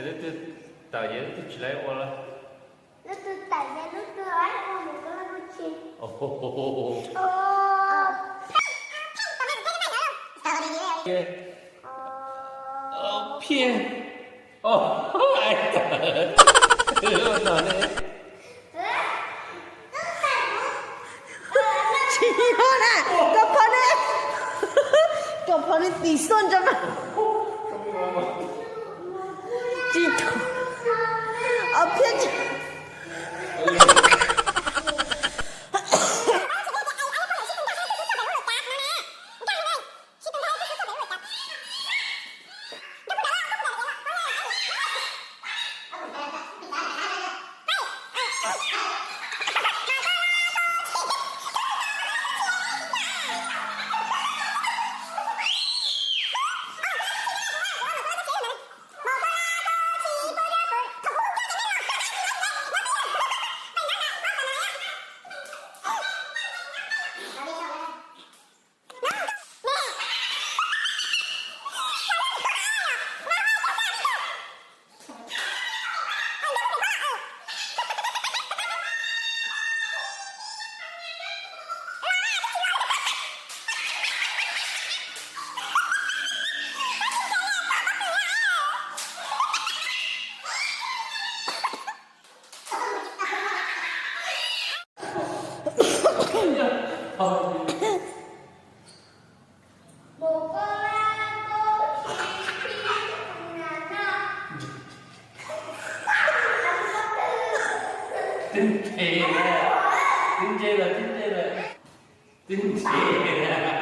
Lub twg tawm ces lub twg tsis laib ua lawm. Lub twg tawm ces lub twg laib ua mus ko lub tsi. Phiaj. Phiaj. Tsis yog na, koj phov ne, koj phov ne tis xoj ntsa mas. Tsis, o phiaj tsis. Twb ntse lawm, twb ntse lawm, twb ntse lawm. Twb ntse lawm.